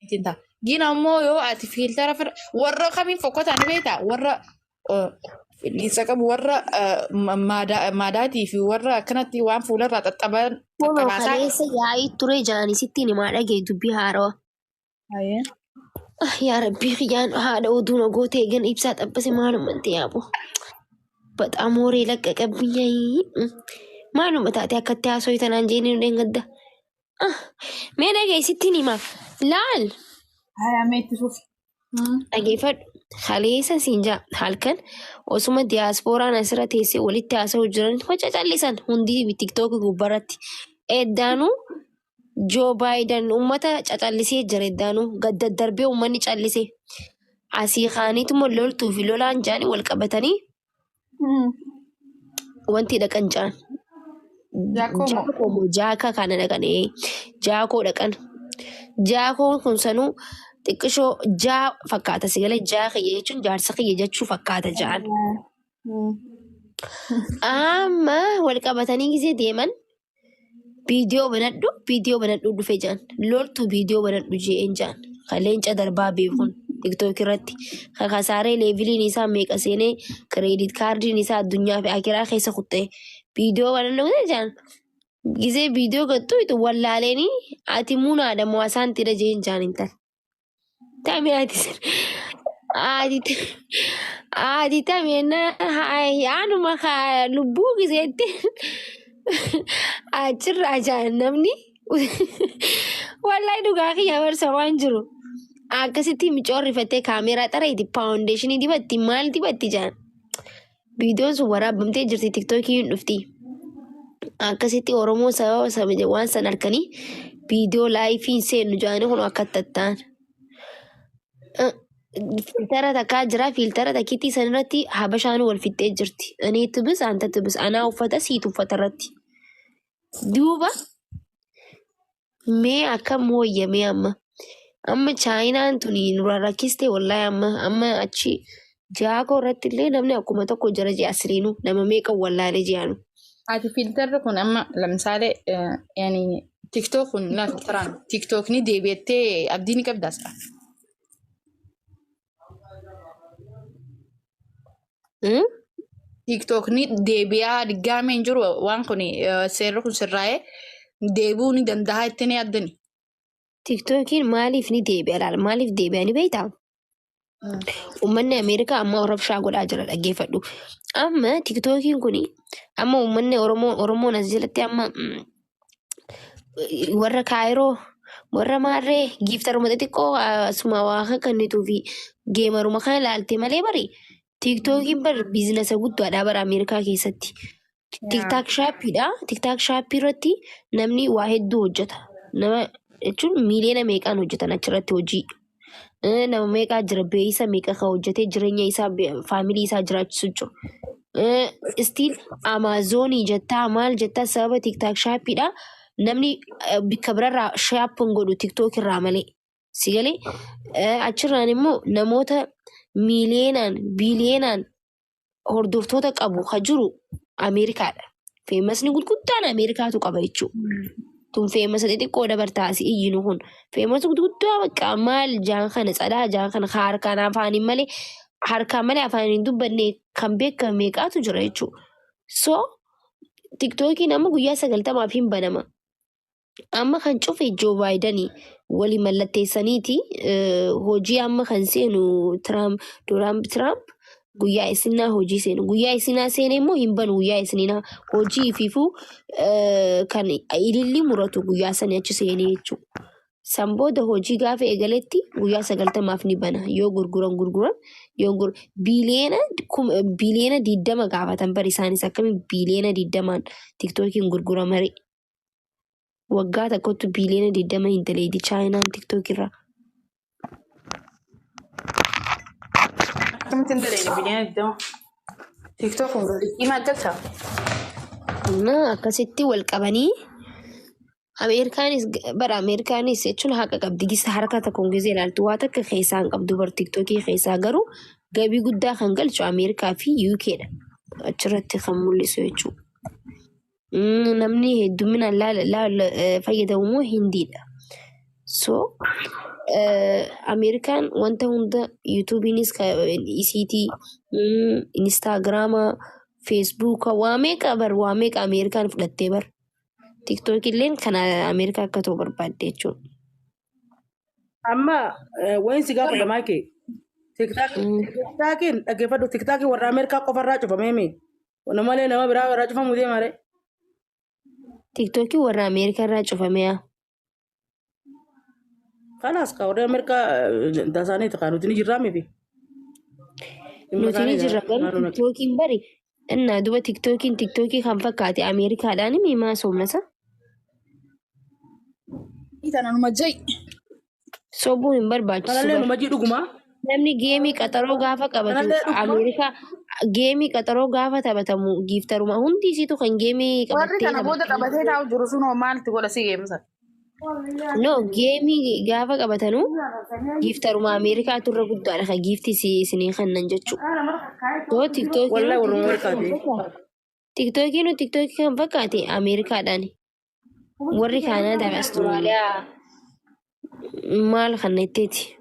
Ittiin ta'a. Gin ammoo yoo ati fiiltara fira warra kamiin fokkotaa ni beektaa warra fidhiinsa qabu warra maadaatii fi warra akkanatti waan fuularraa xaxxaban Kunoo xaxxabaasaa. kaleessa yaa'ii ture jaani sittiin himaa dhagee dubbii haarawa. Hayyee. Ah, Yaa rabbii kiyyaan haadha oduu na gootee eegan ibsaa xabbase maalumman ta'e yaaboo. Baxaam horee laqqaqabbiyyai. Maaluma taate akkatti haasoo tanaan jeenii nu dheengadda. Ah, Mee dhagee sittiin himaa. Laal. Hayaa mee itti fufi. Dhageeffadhu. Kaleessa siin jaa halkan osuma diyaaspooraan asirra teessee walitti haasa'u jiran hoca callisan hundi tiktookii gubbaarratti. Eddaanuu Joo Baayidan uummata cacallisee jira eddaanuu gad daddarbee uummanni callise. Asii kaaniituma loltuu fi lolaan jaanii wal qabatanii wanti dhaqan jaan. Jaakoo moo? Jaakoo moo jaaka kana dhaqan ee jaakoo dhaqan. Jaakoon kun sanuu xiqqishoo jaa fakkaata si galee jaa kiyya jechuun jaarsa kiyya jechuu fakkaata ja'an. Amma wal qabatanii gisee deeman Viidiyoo banadhu, viidiyoo banadhu dhufe jaan. Loltu viidiyoo banadhu je'een jaan. Ka leenca darbaa beekun tiktook irratti. Ka kasaaree leeviliin isaa meeqa seenee kireedit kaardiin isaa addunyaa fi akiraa keessa kuttee. Viidiyoo banadhu jaan. Gisee viidiyoo gattu itu wallaaleenii ati munaadha moo asaantidha jeen jaan intal. Tami ati ati ati tami na anuma ka lubbuu giseetti achirraa jaan namni wallahi dhugaa kiyya barsa waan jiru akkasitti micoon rifattee kaameeraa xareeti paawundeeshinii dibatti maal dibatti jaan. Viidiyoon sun waraabamtee jirti tiktookii hin dhufti. Akkasitti Oromoo sababa sana waan san harkanii viidiyoo laayifii hin seennu jedhanii kun akka tattaan. Fiiltara takkaa jira fiiltara takkittii san irratti habashaan wal fixxee jirti. Ani tubis anta tubis anaa uffata siitu uffata irratti. Duuba Mee akkam wayya mee amma. Amma chaayinaan tuni nurraa rakkiste wallahi amma amma achi jaakoo irratti illee namni akkuma tokko jira jee asiriinu nama meeqa wallaalee jeanu. Ati filtarri kun amma lamsaalee yani tiktok kun laa filtaraan tiktok ni deebi'attee abdii ni qabdaa sila. Hmm? TikTokni deebi'aa diggaamee hin jiru waan kun seerri kun sirraa'ee deebi'uu ni danda'a itti ni yaaddani. Tiktookiin maaliif ni deebi'a laala? Maaliif deebi'a ni beektaa? Uummanni Ameerikaa amma rabshaa godhaa jira dhaggeeffadhu. Amma tiktookiin kun amma uummanni Oromoo Oromoon as jalatti amma warra Kaayiroo warra maarree giiftaruma xixiqqoo asuma waa kan kennituu fi geemaruma kana ilaalte malee bari tiiktookiin bar biizinasa guddaadha bara Ameerikaa keessatti. Tiktaak shaappiidha. Tiktaak shaappii irratti namni waa hedduu hojjeta. Nama jechuun miiliyoona meeqaan hojjetan achirratti hojii. Nama meeqaa jira beeyisa meeqa kan hojjetee jireenya isaa faamilii isaa jiraachisu jiru. Istiin Amaazonii jettaa maal jettaa sababa tiktaak shaappiidha. Namni bikka birarraa shaap hin godhu tiktook irraa malee. Si galee achirraan immoo namoota miiliyoonaan biiliyoonaan hordoftoota qabu ka jiru Ameerikaadha. Feemasni gurguddaan Ameerikaatu qaba jechuudha. Tun feemasa xixiqqoo dabartaa asii iyyinu kun. Feemasa gurguddaa bakka maal jaan kana tsadaa jaan kana ka harkaan afaaniin malee harkaan malee afaaniin hin dubbanne kan beekame meeqaatu jira jechuudha. So tiktookiin amma guyyaa 90f hin banama. Amma kan cufe Joo Baayidanii walii mallatteessaniiti hojii amma kan seenu Tiraamp Doonaald Tiraamp guyyaa isinaa hojii seenu. Guyyaa isinaa seene immoo hin banu guyyaa isinaa hojii ifiifuu kan ililli muratu guyyaa sani achi seenee jechuudha. San booda hojii gaafa eegaletti guyyaa 90f ni bana. Yoo gurguran gurguran yoo gur biiliyoona biiliyoona 20 gaafatan bari isaanis akkamiin biiliyoona 20n tiktookiin gurguramare. Waggaa tokkotti biiliyoona 20 hin daleeydi Chaayinaan TikTok irraa. Akkamitti hin daleeyne biiliyoona 20? TikTok kun liqii maal galcha? Na akkasitti wal qabanii Ameerikaanis bara Ameerikaanis jechuun haqa qabdi gisa harka tokkoon gisee ilaaltu waa takka keessaa hin qabdu bar TikTokii keessaa garuu gabii guddaa kan galchu Ameerikaa fi UK dha. Achirratti kan mul'isu jechuudha. Namni hedduminaan laala laala fayyadamu immoo Hindiidha. So Ameerikaan wanta hunda YouTubeiinis isiitii, Instagrama, Facebooka, waa meeqa bar, waa meeqa Ameerikaan fudhattee bar. TikTokilleen kana Ameerikaa akka ta'u barbaadde jechuudha. Amma wayin si gaafadha maayikee. TikTokiin dhaggeeffadhu, TikTokiin warra Ameerikaa qofarraa cufameemi. Malee nama biraa irraa cufamuu deema ree. TikTokiin warra Ameerikaa irraa cufamee. Kalaas ka warra Ameerikaa tasaaniiti kan nuti ni jirraa miti. Nuti ni jirra, garuu TikTokiin bari innaa duba TikTokiin TikTokii kan fakkaate Ameerikaadhaan miimaa soomnasa. Tananuma ja'i. Sobuun hin barbaachisu. Kanallee Bar. numa jii dhugumaa. Namni gameii qaxaroo gaafa qabatu Kanallee dhuguma. Ameerikaa gameii qaxaroo gaafa taphatamu giiftaruma hundi isiitu kan gameii Warri qabattee kana booda taphattu. qabatee taa'u jiru sun hoo maalti godha si geemsa? No, gameii gaafa qabatanu giiftaruma Ameerikaatu irra guddaadha kan giiftii isinii kennan jechuudha. Yoo TikTokiin Wallahi warra Ameerikaati. TikTokiin TikTokii kan fakkaate Ameerikaadhaani. Warri Kaanaadaa fi Asturaaliyaa maal kan itteeti?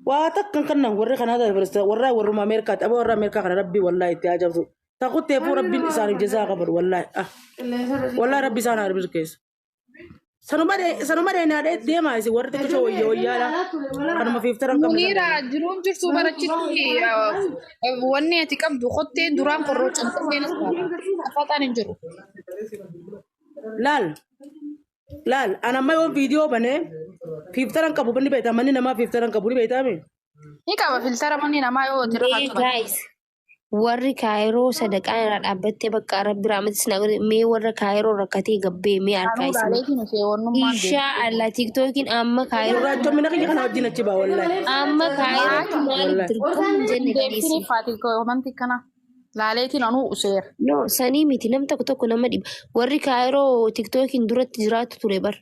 Waa takkan kannan warri kanaa warra warruma Ameerikaati. Aboo, warra Ameerikaa kana rabbii wallahi itti ajabsu. Takutteefuu rabbiin isaaniif jazaa qaban wallahi. Ah. Wallahi rabbi isaan haa milkeessu. Sanuma deenaa deemaa isin warri xiqqishoo wayya wayyaadha. Kanuma fiiftaran qabne. Muniira jiruun jirtu barachitti wanni ati qabdu qotteen duraan korroo cimsitee nas baata. Afaxaan hin jiru. Laal. Laal, ana amma yoon viidiyoo banee fiiftaran qabu ni beektaa, manni namaa fiiftaran qabu ni beektaa mi? Ni qaba filtera manni namaa yoo hojii Mee irra guys, warri Kaayiroo sadaqaan irraa dhaabbattee bakka Rabbi rahmatis naa godhe, mee warra Kaayiroo rakkatee gabbee mee harkaa Anuu isin. laaleetiin ishee wannummaan deemu. Inshaa Allah TikTokiin amma Kaayiroo Gurraachomina kiyya kana wajjin achi baa wallahi. amma Kaayirootti maaliif Wallahi. dirqama hin jenne Deebisanii dhiyeessi. faati komantii kana laaleetiin anuu useera. No, sanii miti, nam tokko tokko nama dhiba. Warri Kaayiroo TikTokiin duratti jiraatu ture bar.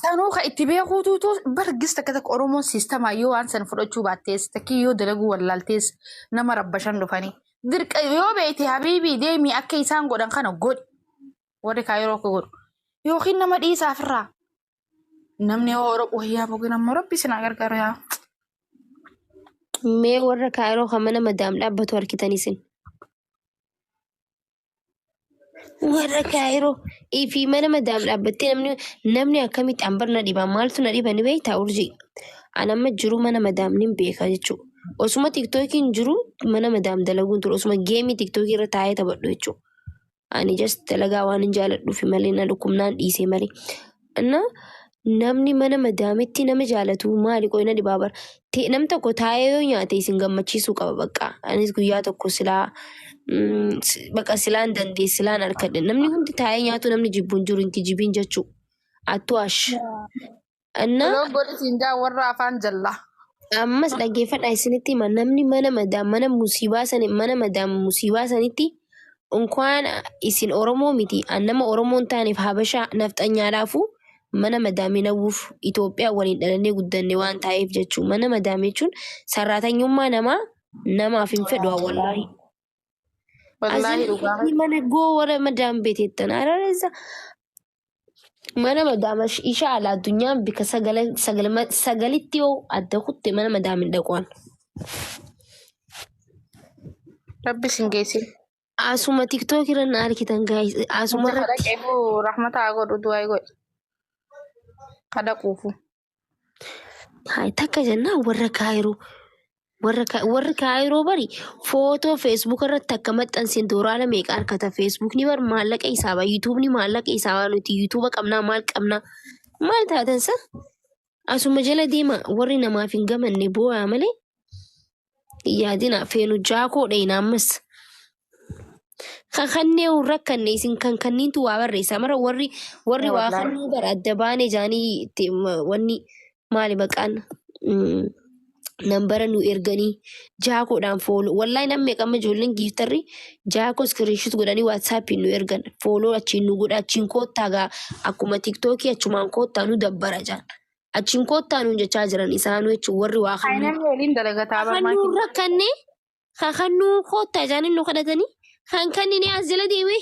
Sanuu kan itti beekuutuutu bargis takka takka Oromoon siistamaa yoo waan san fudhachuu baattees takkii yoo dalaguu wallaaltees nama rabbashan dhufanii. Dirqa yoo beekte habiibii deemii akka isaan godhan kana godhi. Warri Kaayiroo akka godhu. Yookiin nama dhiisaa ofirraa. Namni yoo Oromoo wayyaa boqin ammoo rabbi isin haa gargaaru yaa. Mee warra Kaayiroo kan mana madaam dhaabbatu harkitan isin. Warra Kaayiroo fi mana madaam dhaabbattee namni akkamitti ambar na dhiba, maaltu na dhiba ni beektaa urjii. An amma jiru mana madaam nin beeka jechuudha. Osuma TikTokiin jiru mana madaam dalaguun ture, osuma gameii TikTokii irra taa'ee taphadhu jechuudha. Ani just dalagaa waan hin jaaladhuufi malee na dhukkubnaan dhiisee malee. Inna namni mana madaamitti nama jaalatu maali qoy na dhibaa bara. Nam tokko taa'ee yoo nyaate isin gammachiisuu qaba bakka. Anis guyyaa tokko silaa bakka silaan dandee silaan harkadhe. Namni hundi taa'ee nyaatu namni jibbu hin jiru, hin kijibiin jechuu. Attu ash. Inna Loo godhi siin jaa warra afaan jallaa. Ammas dhaggeeffadhaa, isinitti hima, namni mana madaam mana musiibaa sani mana madaam musiibaa sanitti unkwaan isin Oromoo miti, an nama Oromoo hin taaneef Habashaa nafxanyaadhaafu mana madaamii nawwuuf Itoophiyaa waliin dhalannee guddanne waan taa'eef jechuu, mana madaamii jechuun sarraatanyummaa namaa namaaf hin fedhu wallaahi. Wallaahi dhugaa. Azin mana goo warra madaam beetettan arareza mana madaama isha ala addunyaan bika sagalitti yoo adda kutte mana madaam hin dhaquan. Rabbi isin geessin. Asuma TikTok irra na argitan guys, asuma Mucha irratti. kadhaqeefu rahmata haa godhu, du'aa godhi. Kadhaquufu. Hai takka jennaan warra Kaayiroo warri Kaayiroo bari footoo Facebook irratti akka maxxansin doolaara meeqa harkata. Facebookni bar maallaqa isaaba, YouTubeni maallaqa isaaba, nuti YouTuba qabnaa, maal qabnaa, maal taatan sa asuma jala deema, warri namaaf hin gamanne boo'aa malee yaadina feenu jaakoo dheeyna ammas. Kakannee rakkanne isin kan kanniintu waa barreessa mara warri waa Wallaahi. kannuu bara adda baane jaanii itti wanni maali maqaan nambara nu erganii jaakoodhaan follow, wallahi namni meeqamma ijoolleen giiftarri jaakoo screenshot godhanii WhatsAppiin nu ergan, follow achiin nu godha, achiin koottaa gaa, akkuma TikTokii achumaan koottaa nu dabbara jaan, achiin koottaa nuun jechaa jiran isaanuu jechuun warri waa Hai kannuu namni waliin dalagataa kannuu barmaati. rakkanne kakannuu koottaa jaanii nu kadhatanii kan kannini as jala deeme.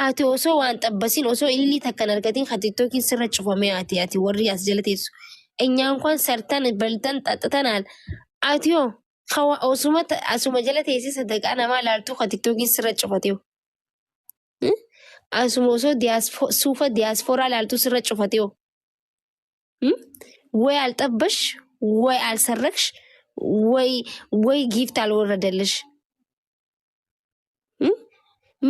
Ati osoo waan xabbasin osoo ililii takkan argatin ka tiktookiin sirra cufamee ati warri as jala teessu. Enyaan kwan sartan baltan xaxxatanaal. Ati hoo kawa osuma asuma jala teessee sadaqaa namaa laaltuu ka tiktookiin sirra cufatee hoo. Asuma osoo suufa diyaaspooraa laaltuu sirra cufatee hoo. ወይ አልጠበሽ ወይ አልሰረቅሽ ወይ ወይ gift አልወረደልሽ።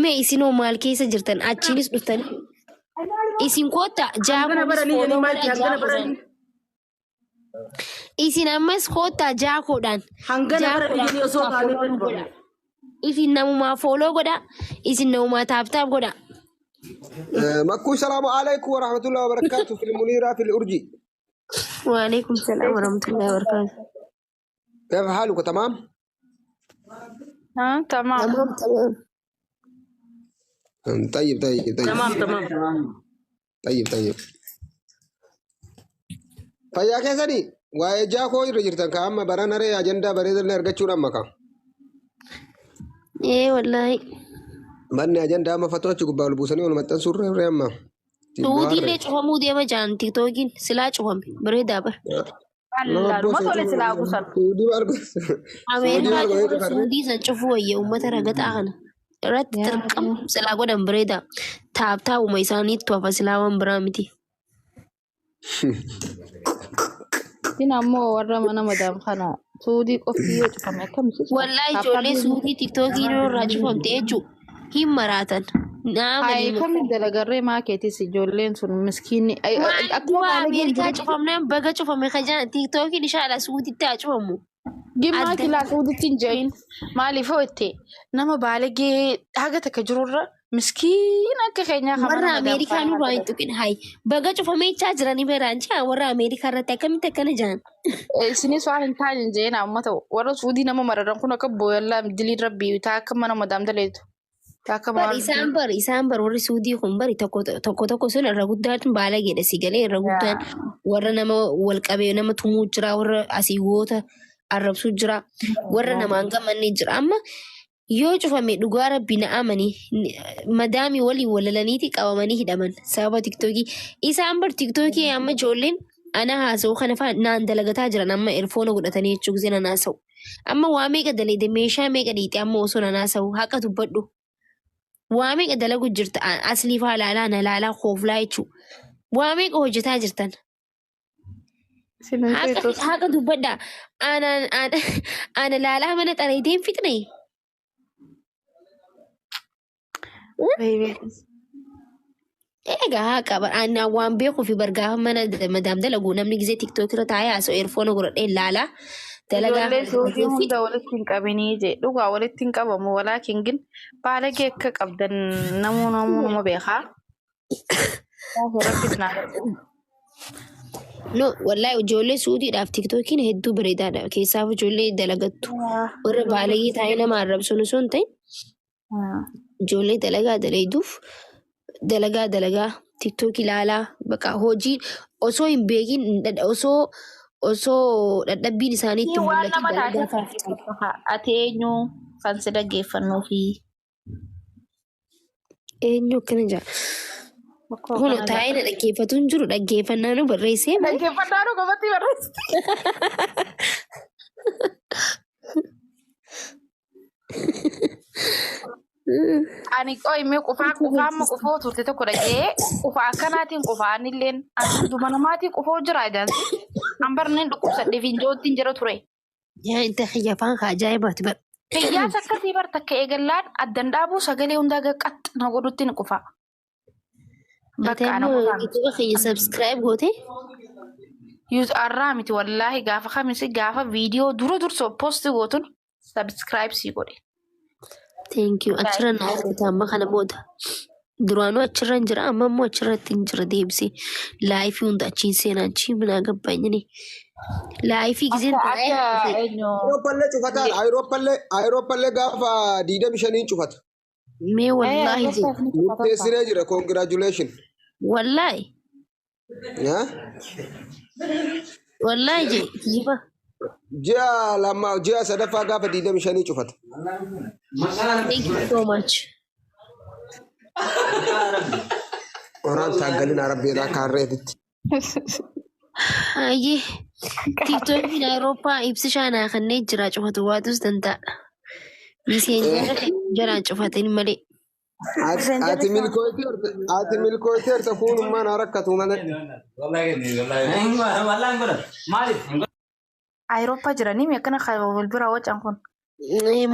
Mee isinoo maal keessa jirtan achiinis dhuftanii isin koottaa Hangana jaakonis baranii fooloo jedhanii godhaa maal hangana jaakoodhaan baranii isin ammas koottaa jaakoodhaan hangana baranii jaakoodhaan jedhanii osoo koottaa taa'anii fooloo irra godhaa cufamne. isin namumaa fooloo godhaa isin namumaa taaptaap godhaa. مكو السلام عليكم ورحمة الله وبركاته في المنيرة في الأرجي. Waalaikum salaam warahmatullahi wabarakatuh. كيف حالك؟ تمام؟ Haa tamaam. Tamaam tamaam. طيب طيب طيب. Tamaam tamaam. طيب طيب. Fayyaa keessanii waa'ee jaakoo irra jirtan ka amma baran haree ajandaa bareedaa argachuun amma ka. Ee wallaahi. Manni ajandaa amma fatoo achi gubbaa ol buusanii ol maxxansuu irra irra amma. Suudiillee cufamuu deema jaan tiktookiin silaa cufame bareedaa bara. Allaaluma tole silaa kusan. Suudii maal godhe? Suudii Ameerikaa maal godhee cufuu cufarre? suudii san cufuu wayya uummata ragaxaa kana. Irratti xirqam silaa godhan bareedaa. Taaptaa'uma isaaniittu hafa silaa waan biraa miti. Isin ammoo warra mana madaam kana suudii qofti yoo cufame akkam cufama? Wallaahi Taaptaap ijoollee suudii tiktookii irraa cufamte jechuun hin maraatan. Naa Hayi malee. kamiin dalagarree maa keetis ijoolleen sun miskiinni Maal akkuma du'a baalageen Ameerikaa jiru. cufamnaan baga cufame kajaan tiktookiin ishaadha suuditti haa cufamu. Gimmaa Adda. kilaa suuditti hin je'in maaliif hoo itti nama baalagee haga takka jirurra miskiin akka keenyaa kan mana Warra madaam Ameerikaa kana nurraa hin dalagu. tuqin hayi baga cufamee jiranii beeraan jaa warra Ameerikaa irratti akkamitti akkana jaan. Isinis waan hin taane hin je'in amma ta'u warra suudii nama mararan kun akka booyallaa diliin rabbii taa akka mana madaam daleetu. Taa akka Bar maal isaan bar isaan bar warri suudii kun bari tokko tokko tokko sun irra guddaan baalageedha si galee irra guddaan warra nama wal qabee nama tumuu jira warra asii goota arrabsuu jira warra namaan gammanne jira amma yoo cufame dhugaa rabbi na amani madaamii waliin walalaniiti qabamanii hidhaman sababa tiktookii isaan bar tiktookii amma ijoolleen ana haasa'u kana fa'aa naan dalagataa jiran amma erfoona godhatanii jechuu gisee nan haasa'u amma waa meeqa dalagde meeshaa meeqa dhiite amma osoo nan haasa'u haqa dubbadhu. Waa meeqa dalagu jirta aslii faa laalaa na laalaa kooflaa jechuu waa meeqa hojjetaa jirtan Isin hin haqa feetus. haqa dubbadhaa ana laalaa mana xareetee hin fixne. Egaa haqa ana waan beekuu fi bargaafa mana madaam dalagu namni gisee tiktook irra taa'ee haasa'u erfoona godhadhee laalaa dalagaa Ijoollee suudii fixe. hunda walitti hin qabinii jee dhugaa walitti hin qabamu walaakin gin baalagee akka qabdan namuu namuu nama beekaa. Rabbis naa gargaaru. No wallaahi ijoollee suudiidhaaf tiktookiin hedduu bareedaadha keessaaf ijoollee dalagattu warra baalagee taa'ee nama arrabsuun osoo hin ta'in ijoollee dalagaa dalayduuf dalagaa dalagaa tiktook ilaalaa bakka hojii osoo hin beekin osoo dadhabbiin isaanii itti Waan mul'atin nama dalagaa taatee fa'aa ati eenyu kan si dhaggeeffannuu fi Eenyu akkana jira. Rakkoo Kun akkana taa'ee na dhaggeeffatu hin jiru dhaggeeffannaa nu barreessee malee. Dhaggeeffannaa nu qofatti barreessite. Ani qo'imee qufaa qufaa amma qufoo turte tokko dhagee qufaa akkanaatiin qufaan illeen ani duma namaatiin qufoo jira ajaansi. An barneen dhukkubsadhee finjoottiin jira ture. Yaa inta xiyya afaan kaa ajaa'ibaati bara. Xiyyaas akkasii bar takka eegallaan addan dhaabuu sagalee hundaa qaxx na godhutti ni qufa. Ati Bakka ana ammoo qofaa miti. YouTube keenya subscribe goote. Yuuz arraa miti wallaahi gaafa kamisi gaafa viidiyoo dura dursoo posti gootun subscribe sii godhe. Thank you. Achirra na argita amma kana booda. Duraanuu achirra hin jira amma immoo achirratti hin jira deebisee. Laayifii hunda achiin seenaa achiin minaa gabbaanyini. Laayifii giseen Akka taa'ee akka eenyu Awurooppallee cufataan Awurooppallee gaafa 25 cufata. mee wallaahi je. Awurooppaa ni cufata. Murteessinee jira congratulation. Wallaahi. Wallaahi je. Kijiba. Ji'a lama ji'a sadaffaa gaafa 25 cufata. Thank you so much. Qoraan taaggalina rabbiidhaa akka harreetitti. Ayyee tiiktookiin Awurooppaa ibsi shaanaa kanneen jira cufatu waatus danda'a. Miseenjara jalaan cufatin malee. Ati milkooyteerta ati milkooyteerta kuunummaan haa rakkatu malee. Awurooppaa jiranii mi akkana wal bira wacan kun?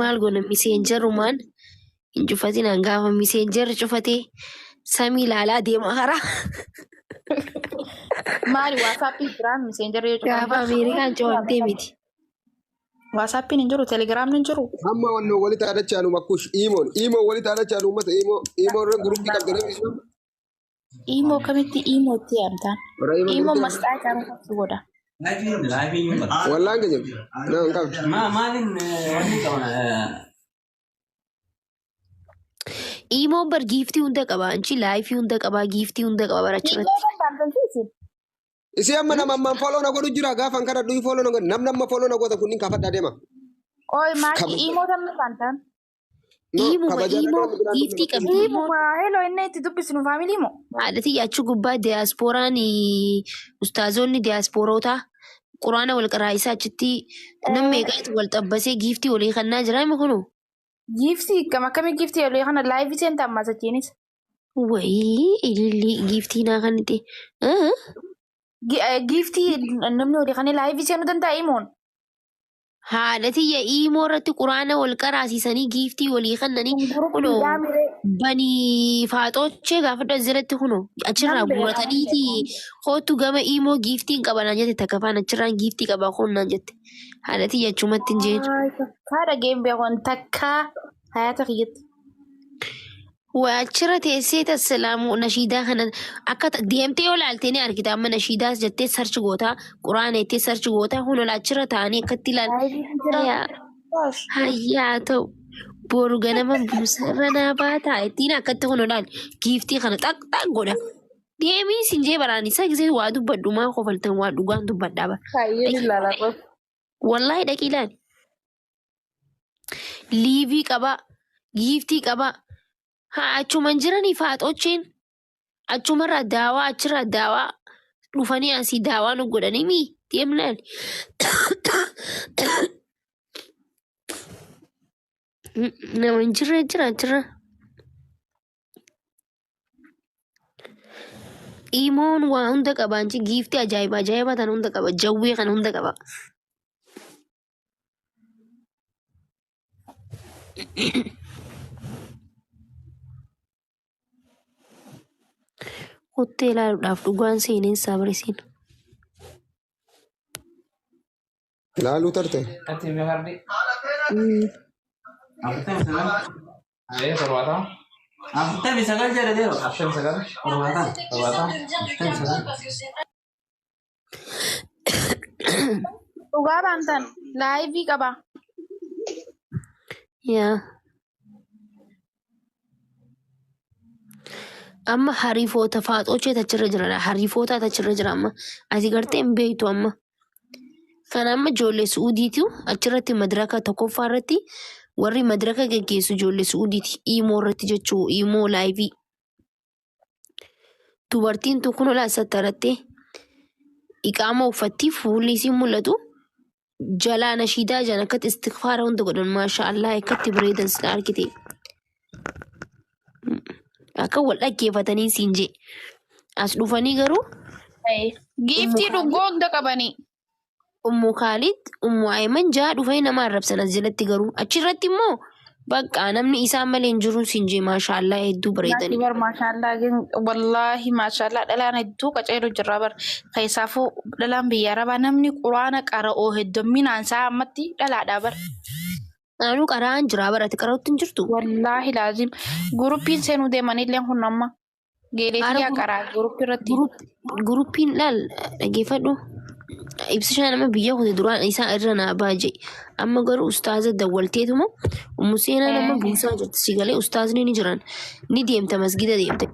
Maal goona miseenjarumaan hin cufatin gaafa miseenjarri cufatee samii ilaalaa deema karaa. Maali WhatsAppii jiraan miseenjarri yoo cufan? Gaafa Ameerikaan cufamtee miti. WhatsAppiin hin jiru, Telegramni hin jiru. Amma wanno walitti haadhachaanu makkush imoon imoon walitti haadhachaanu uummata imo imo irra guruppii qabda namni sun. Imo kamitti imo itti yaamtaan? Warra imo Imo guruppii masxaa caalu godha. Wallaan keenya nama hin qabdu. Imoon bar giiftii hunda qaba. Anchi live hunda qaba. Giiftii hunda qaba bara achirratti. Isii amma nama ammaan follow na godhu jira gaafa kana dhuyi follow na godhu namni amma follow na goota kunniin kaafadhaa deema. Oi maaki imo tamni baantaan? No, Imuma kabajaa imo namni biraan giiftii qabdi. Imo hello inni itti dubbisnu family moo? Haadhati achi gubbaa diyaaspooraan ustaazonni diyaaspoorootaa quraana wal qaraa'isaa achitti nam meeqaatu wal xabbasee giiftii walii kannaa jira himi kunu. Giiftii gama akkamii giiftii walii kana live seentaa ammas achiinis. Wayii ililli giiftii naa kan itti. Giiftii namni walii kana live seenuu danda'a imoon. Haadha tiyya imo irratti quraana wal qaraasisanii giiftii walii kannanii kunoo banii faaxoochee gaafadhu asirratti kunoo achirraa guurataniiti kootu gama imo giiftiin qaba naan jette takka faan achirraan giiftii qaba kun naan jette haadha tiyya achumatti hin jeen. Takkaa dhageen beekon takkaa hayaata kiyyatti. Waa achirra teessee tassalaamu nashiidaa kana akka deemtee yoo ilaalte ni argita amma nashiidaas jettee search gootaa quraana jettee search gootaa kun ol achirra taa'anii akkatti ilaal. Hayyaa hayyaa ta'u boru ganama buusarra naa baataa ittiin akkatti kun olaal giiftii kana xaq xaq godha. Deemii sin jee baraan isaa gisee waa dubbadhu maa kofaltan waa dhugaan dubbadhaa bara. Kaayyeen ilaalaa qofa. Wallaahi dhaqii ilaali. Live qabaa giiftii qabaa haa achuman jiranii faaxocheen achumarraa daawaa achirraa daawaa dhufanii asii daawaa nu godhanii mii deemnaan. Nama hin jirre jira achirra. Imoon waa hunda qaba anchi giiftii ajaa'iba ajaa'iba tan hunda qaba jawwee kan hunda qaba. Kuttee ilaaluudhaaf dhugaan seeneen isaa barisiin. Laaluu tarte. 49 jedhe deema. 49. 70. 70. 49. Dhugaa baantan live qaba. Yaa. Amma hariifoota faaxoochee achirra jira. Hariifoota achirra jira amma. Ati gartee hin beektu amma. Kan amma ijoollee Su'uudiitu achirratti madaraka tokkoffaa irratti warri madaraka geggeessu ijoollee Su'uudiiti. Imo irratti jechuu imo live. Dubartiin tun kun olaa sattarattee iqaama uffatti fuulli isii mul'atu jalaa nashiidaa jiran akkatti istikfaara hunda godhan maasha Allah akkatti bareedan sila argite. Akka wal dhaggeeffatanii siin jee. As dhufanii garuu Giiftii dhugoo hunda qabanii. Ummu Khalid, Ummu Ayman jaha dhufanii nama arrabsan as jalatti garuu achirratti immoo bakka namni isaan malee hin jiru siin jee maasha Allah hedduu bareedanii. Bar maashaallah wallaahi maashaallah dhalaan hedduu qaceelu jirra bar keessaafuu dhalaan biyya arabaa namni quraana qara'oo hedduminaan isaa ammatti dhalaadha bar. Naannoo qara'aan jira barate qara'utti hin jirtu. Wallaahi laazim guruppiin seenuu deemanillee kun amma geeleetiyyaa qaraa guruppii irratti. Guruppiin laal dhaggeeffadhu. Ibsishaa nama biyya kute duraan isaa irra naa baajee amma garuu ustaaza dawwalteetuma ummu seenaa nama buusaa jirti si galee ustaazni ni jiran ni deemta masgida deemta.